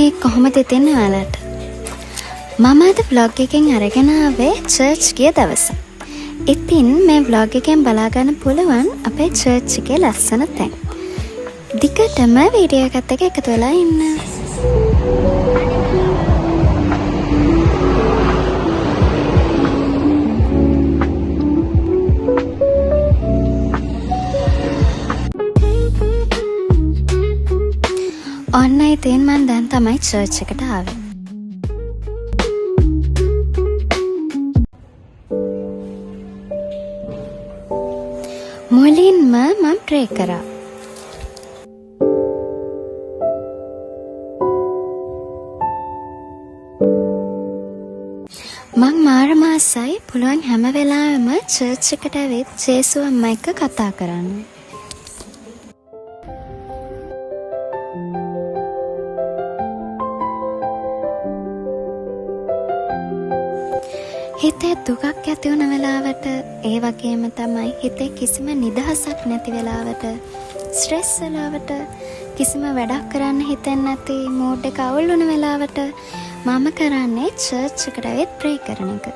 Hi, කොහොමද ඉතින් ඔයාලට? මම අද ව්ලොග් එකෙන් අරගෙන ආවේ චර්ච් ගිය දවස. ඉතින් මේ ව්ලොග් එකෙන් බලා ගන්න පුළුවන් අපේ චර්ච් එකේ ලස්සන තැන්. දිගටම වීඩියෝ එකත් එක්ක එකතු වෙලා ඉන්න. ඔන්න ඉතින් මං දැන් තමයි චර්ච් එකට ආවේ. මුලින්ම මං ප්‍රේ කරා. මං මාර ආසයි පුළුවන් හැම වෙලාවෙම චර්ච් එකට ඇවිත් ජේසු අම්මා එක්ක කතා කරන්න. හිතේ දුකක් ඇති වුණ වෙලාවට, ඒ වගේම තමයි හිතේ කිසිම නිදහසක් නැති වෙලාවට, ස්ට්‍රෙස් වෙලාවට, කිසිම වැඩක් කරන්න හිතෙන්නේ නැති මූඩ් එක අවුල් වුණ වෙලාවට මම කරන්නේ චර්ච් එකට ඇවිත් ප්‍රේ කරන එක.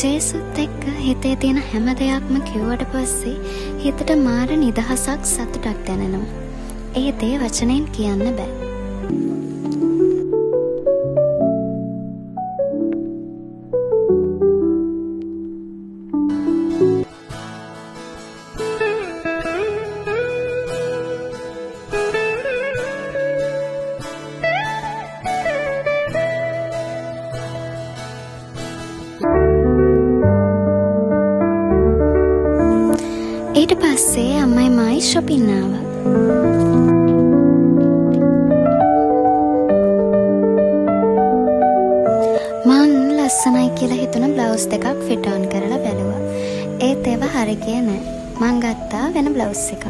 ජේසුත් එක්ක හිතේ තියෙන හැම දෙයක්ම කිව්වට පස්සේ හිතට මාර නිදහසක් සතුටක් දැනෙනවා. ඒ දේ වචනයෙන් කියන්න බෑ. ඊට පස්සේ අම්මයි මායි shopping ආවා. මං ලස්සනයි කියලා හිතුණ බ්ලවුස් දෙකක් ෆිට් ඔන් කරලා බැලුවා. ඒත් ඒවා හරි ගියේ නෑ. මං ගත්තා වෙන බ්ලවුස් එකක්.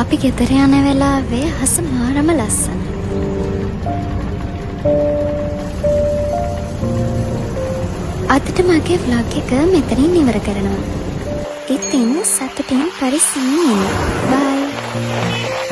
අපි ගෙදර යන වෙලාවේ අහස මාරම ලස්සනයි. අදට මගේ ව්ලොග් එක මෙතනින් ඉවර කරනවා. ඉතින් සතුටින් පරිස්සමින් ඉන්න. බයි.